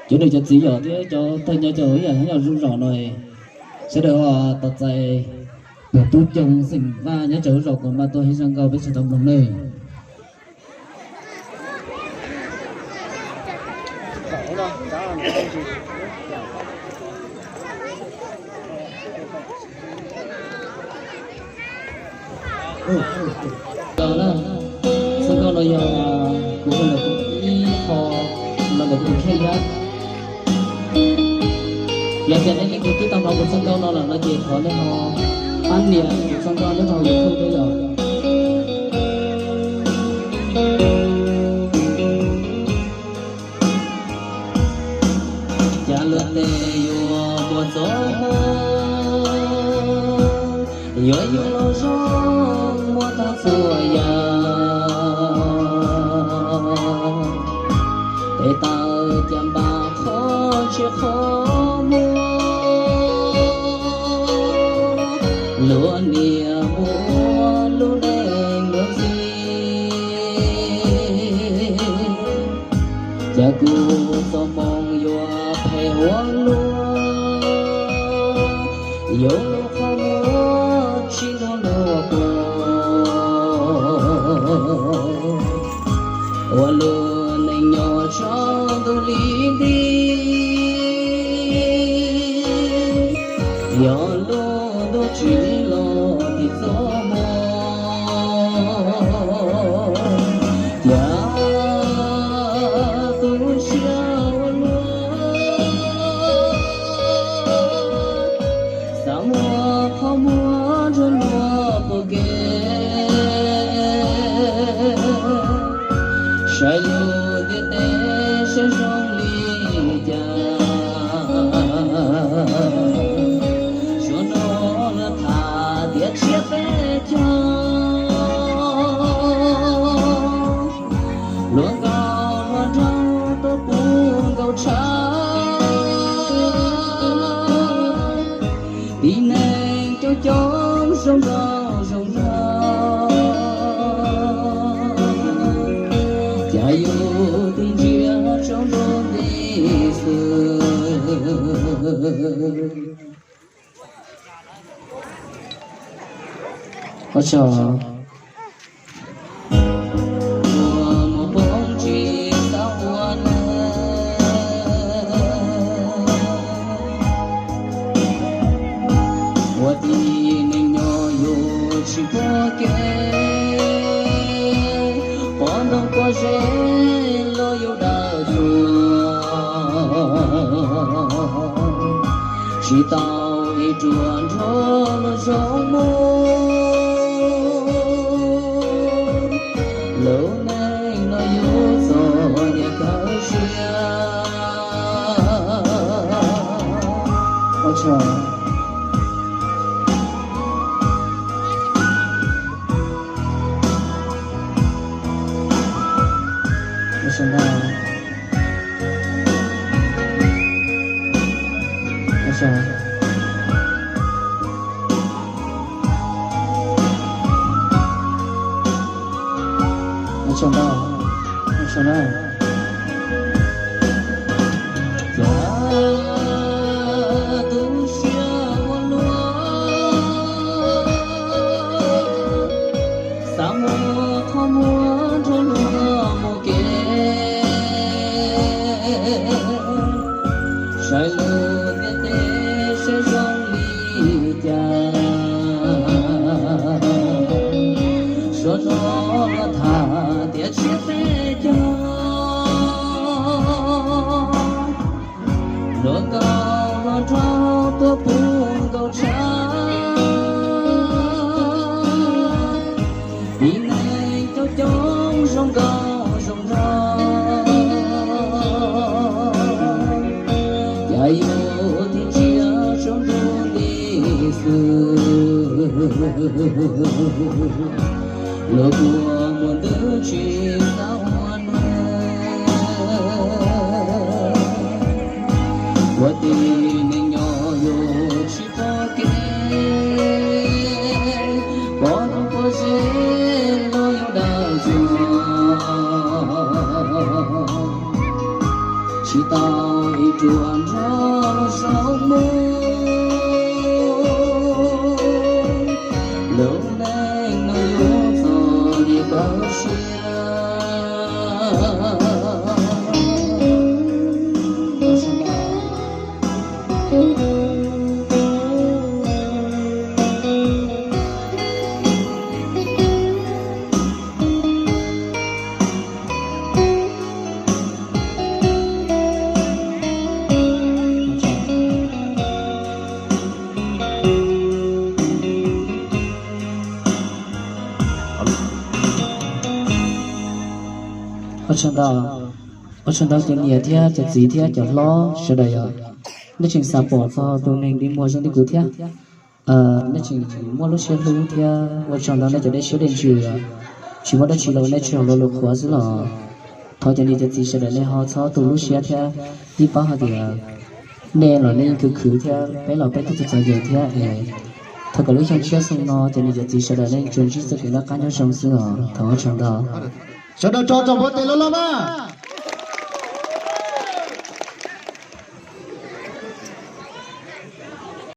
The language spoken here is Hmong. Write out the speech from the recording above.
Cov niam cov txiv yog thiab cov tag nco cov ib yam nyob zoo zos no, sawv daws tos txais tus tub Coo xeem Vaj nyob rau zos Kuam Npaj tuaj ib zaj nkauj peb sawv daws tau mloog nawb. Txoj nkauj no yog kuv ua ntawm kuv ib qho los ntawm kuv kheej thiab. Yog tias nej leej twg twb tau hnov kuv txoj nkauj no lawm no ces thov nej ho pab nias kuv txoj nkauj nyob rau YouTube thiab yom. Cas luag tes yuav muaj txoj hmoo, yuav yug los zoo muaj tag txhua yam. Tes taw cas npam qhov tsis qhov muag, luag niam muaj lub neej luag txiv. Cas kuv txoj hmoo yuav phem ua luaj, yuav luaj qhov muag tsis nrog luag pom. Ua luag neej nyob tsaus ntuj li nti, yog luag ntuj tsis los tim txoj hmoo. Cas tu siab ua luaj, xav muaj qhov muag nrog luag pom kev. Saib lub ntiaj teb saib zoo li cas, suav no lawv tham tias tsiab peb caug. Hluas nkauj hluas nraug tuaj pub nkaus tshav, tib neeg coob coob zoo nkauj zoo nraug. Cas yus tus ntsia tsaus ntuj nti xwb. Ua tsaug. Ua mus poob tsis tau ua neeg, ua tib neeg nyob yus tsis pom kev, pom ntoo pom ze los yus dawb tuag, tsis tau ib ruam nrog luag zoo mus. Lub neej no yus txom nyem kawg siab. Ua tsaug. Ua tsaug ntau. Ua tsaug. Ua tsaug ntau. Ua tsaug na. Cas tu siab ua luaj, xav muaj qhov muag nrog luag mus kev. Saib lub ntiaj teb saib zoo li cas, suav no luag tham tias tsiab peb caug. Hluas nkauj hluas nraug tuaj pub nkaus tshav, tib neeg coob coob zoo nkauj zoo nraug. Cas yus tus ntsia tsaus ntuj nti xwb. Luag kua muag ntws tsis tau ua neeg, ua tib neeg nyob yus tsis pom kev, pom ntoo pom ze Ua tsaug ntau, ua tsaug ntau cov niam thiab cov txiv thiab cov hlob sawv daws yog nej tseem xav pom txog tus neeg dig muag zoo li kuv thiab. Nej tseem muaj lub siab hlub thiab ua tsaug ntau nej cov dej siab dej ntsws, tsis muaj dab tsi los nej tsis hauv lo lus qhuav xwb los thov cov niam cov txiv sawv daws nej ho txhob tu lub siab thiab yeej paub hais tias nej los nej yeej khwv khwv thiab peb los peb twb txom txom nyem thiab es thov kom lub xyoo tshiab xyoo no cov niam cov txiv sawv daws nej tsuas ntsib txoj kev noj qab nyob zoo xwb os. Thov ua tsaug ntau. Sawv daws tso tsoom npua tes loj loj mas.